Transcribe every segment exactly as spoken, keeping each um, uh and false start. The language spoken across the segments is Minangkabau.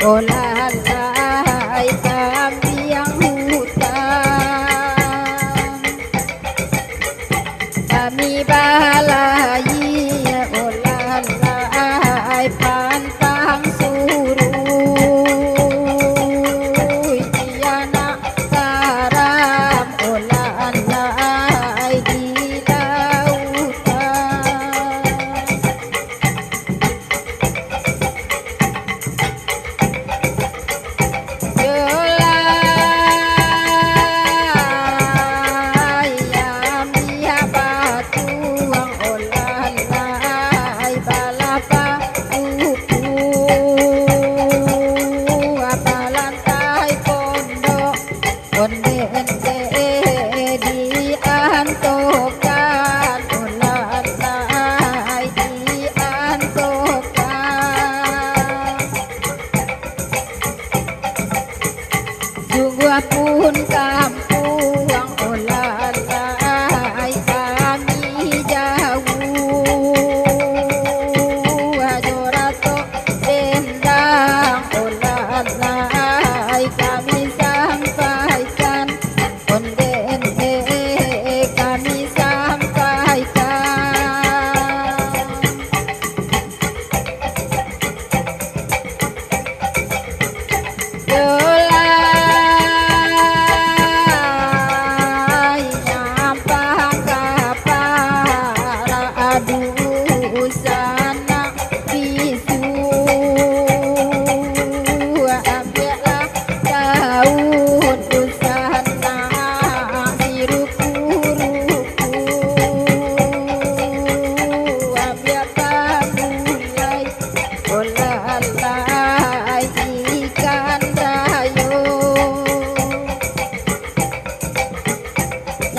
Olah lai kambiang hutan, kami balayia. Olah lai pantang suruik, di anak karam. Olah lai di lautan. Yo lai ambiak batuang, olah lai balapah kuku, balantai pondok. Onde-onde diantokan, olah lai diantokan. Sungguah pun kampuang, olah lai kami jauah, jo ratok dendang, olah lai kami sampaikan. Onde-onde kami sampaikan. Yo lai nyampang ka parak dusanak bisu, ambiaklah daun dusanak siruku-ruku, ambiak pagulai, olah lai ikan rayo.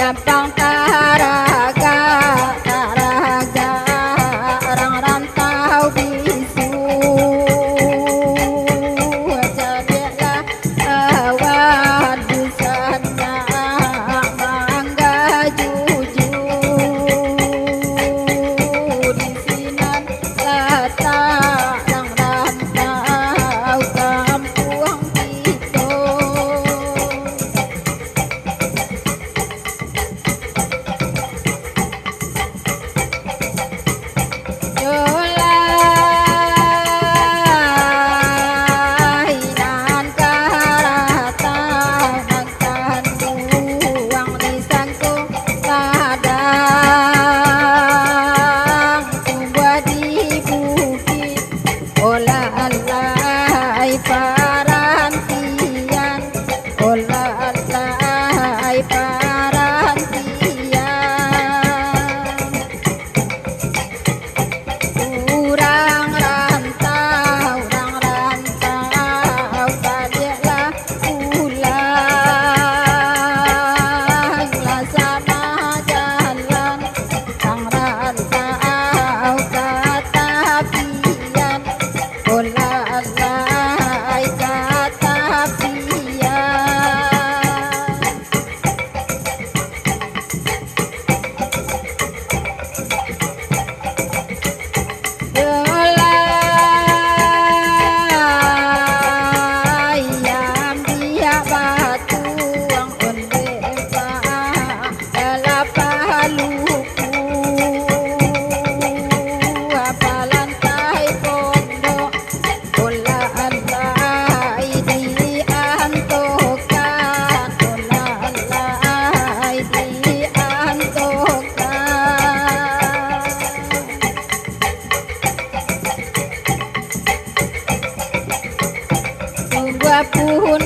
Nyampang taragak, taragak rang rantau bisu. Cadiaklah awan dusanak manggajuju. Di sinan latak rang rantau kampuang kito. Yo lai nan ka datang, nan kanduang di sangko ladang, tumbuah di bukik, olah lai parantian. Olah lai parantian. Urang rantau, urang rantau, baliaklah pulang, lah sama jalan. Urang rantau ka tapian, olah lai ka tapian. Yo lai ambiak batuang, onde pa Kalapa luku, apalan tai pondok, olah lai diantokan, olah lai diantokan. Sungguah pun